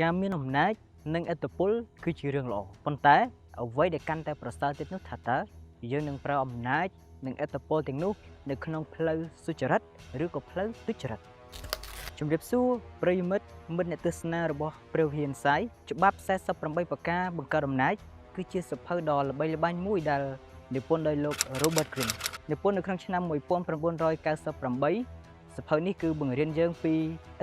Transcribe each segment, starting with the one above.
ការមានអំណាចនិងឥទ្ធិពលគឺជារឿងល្អប៉ុន្តែអ្វីដែលកាន់តែប្រសើរទៀតនោះថាតើយើងនឹងប្រើអំណាចនិងឥទ្ធិពលទាំងនោះនៅក្នុងផ្លូវសុចរិតឬក៏ផ្លូវទុច្ចរិតជំរាបសួរប្រិយមិត្តមិត្តអ្នកទស្សនារបស់ព្រះវិហារសាយច្បាប់48ប្រការបង្កើតអំណាចគឺជាសៀវភៅដ៏ល្បីល្បាញមួយដែលនិពន្ធដោយលោក Robert Greene និពន្ធនៅក្នុងឆ្នាំ1998សៀវភៅនេះគឺបង្រៀនយើងពី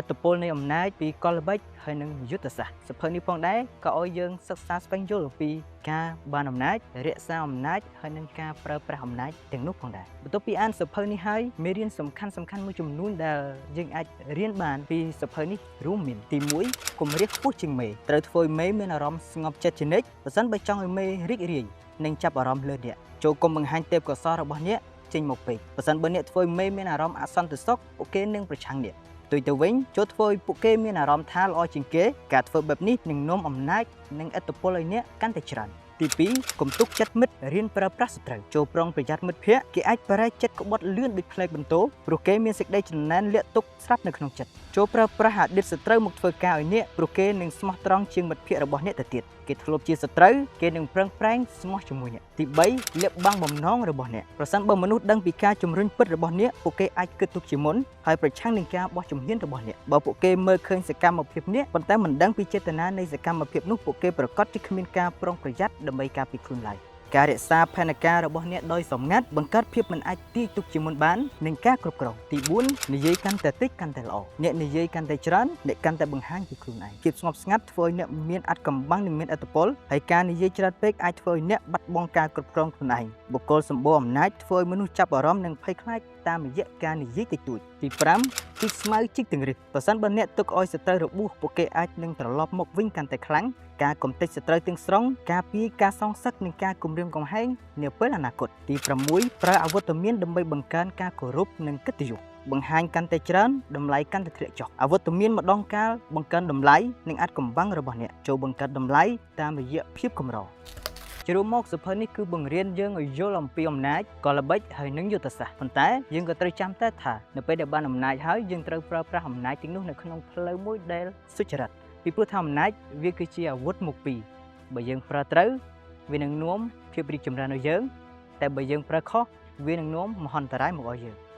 ឥទ្ធិពលនៃអំណាចពីកលល្បិចហើយនិងយុទ្ធសាស្ត្រសៀវភៅនេះផងដែរក៏ឲ្យយើងសិក្សាស្វែងយល់ពីការបានអំណាចរក្សាអំណាចហើយនិងការប្រើប្រាស់អំណាចទាំងនោះផងដែរបន្ទាប់ពីអានសៀវភៅនេះហើយមេរៀនសំខាន់សំខាន់មួយចំនួនដែលយើងអាចរៀនបានពីសៀវភៅនេះរួមមានទី1កុំរៀបខ្ពស់ជាងមេត្រូវធ្វើឲ្យមេមានអារម្មណ៍ស្ងប់ចិត្តជានិច្ចប្រសិនបើចង់ឲ្យមេរីករាយនិងចាប់អារម្មណ៍លើអ្នកចូលកុំបង្ហាញទេពកោសល្យរបស់អ្នកចេញមកពេកបើសិនបើអ្នកធ្វើឲ្យមេមានអារម្មណ៍អសន្តិសុខពួកគេនឹងប្រឆាំងអ្នកផ្ទុយទៅវិញចូលធ្វើឲ្យពួកគេមានអារម្មណ៍ថាល្អជាងគេការធ្វើបែបនេះនឹងនាំអំណាចនិងឥទ្ធិពលឲ្យអ្នកកាន់តែច្រើនទី2កុំទុកចិត្តមិត្តរៀនប្រើប្រាស់សត្រូវចូលប្រុងប្រយ័ត្នមិត្តភ័ក្តិគេអាចប្រែចិត្តក្បត់លឿនដូចផ្លែបន្ទោព្រោះគេមានសេចក្តីចំណែនលាក់ទុកស្រាប់នៅក្នុងចិត្តចូលប្រើប្រាស់អតីតសត្រូវមកធ្វើការឲ្យអ្នកព្រោះគេនឹងស្មោះត្រង់ជាងមិត្តភ័ក្តិរបស់អ្នកទៅទៀតគេធ្លាប់ជាសត្រូវគេនឹងប្រឹងប្រែងស្មោះជាមួយអ្នកទី3លាក់បាំងបំណងរបស់អ្នកប្រសិនបើមនុស្សដឹងពីការជំរុញពិតរបស់អ្នកពួកគេអាចគិតទុកជាមុនហើយប្រឆាំងនឹងការបោះជំហានរបស់អ្នកបើពួកគេមើលឃើញសកម្មភាពអ្នកប៉ុន្តែមិនដឹងពីចេតនានៃសកម្មភាពនោះពួកគេប្រកាសជាគ្មានការប្រុងប្រយ័ត្នដើម្បីការពារខ្លួនឡើយការរក្សាផែនការរបស់អ្នកដោយសម្ងាត់បង្កើតភាពមិនអាចទាយទុកជាមុនបាននិងការគ្រប់គ្រងទី4និយាយកាន់តែតិចកាន់តែល្អអ្នកនិយាយកាន់តែច្រើនអ្នកកាន់តែបង្ហាញពីខ្លួនឯងភាពស្ងប់ស្ងាត់ធ្វើឲ្យអ្នកមានអាថ៌កំបាំងនិងមានឥទ្ធិពលហើយការនិយាយច្រើនពេកអាចធ្វើឲ្យអ្នកបាត់បង់ការគ្រប់គ្រងខ្លួនឯងបុគ្គលសម្បូរអំណាចធ្វើឲ្យមនុស្សចាប់អារម្មណ៍និងភ័យខ្លាចតាមរយៈការនិយាយតិចតួចទី5ជីកស្មៅជីកទាំងរឹសប្រសិនបើអ្នកទុកឲ្យសត្រូវរបួសពួកគេអាចនឹងត្រឡប់មកវិញកាន់តែខ្លាំងការកំទេចសត្រូវទាំងស្រុងការពារការសងសឹកនិងការគំរាមកំហែងនាពេលអនាគតទី6ប្រើអវត្តមានដើម្បីបង្កើនការគោរពនិងកិត្តិយសបង្ហាញកាន់តែច្រើនតម្លៃកាន់តែធ្លាក់ចុះអវត្តមានម្ដងកាលបង្កើនតម្លៃនិងអាចកំបាំងរបស់អ្នកចូលបង្កើតតម្លៃតាមរយៈភាពកម្រជារួមមកសៀវភៅនេះគឺបង្រៀនយើងឲ្យយល់អំពីអំណាចកលល្បិចហើយនិងយុទ្ធសាស្ត្រប៉ុន្តែយើងក៏ត្រូវចាំតែថានៅពេលដែលបានអំណាចហើយយើងត្រូវប្រើប្រាស់អំណាចទាំងនោះនៅក្នុងផ្លូវមួយដែលសុចរិតពីព្រោះថាអំណាចវាគឺជាអាវុធមុខពីរបើយើងប្រើត្រូវវានឹងនាំភាពរីកចម្រើនឲ្យយើងតែបើយើងប្រើខុសវានឹងនាំមហន្តរាយមកឲ្យយើង។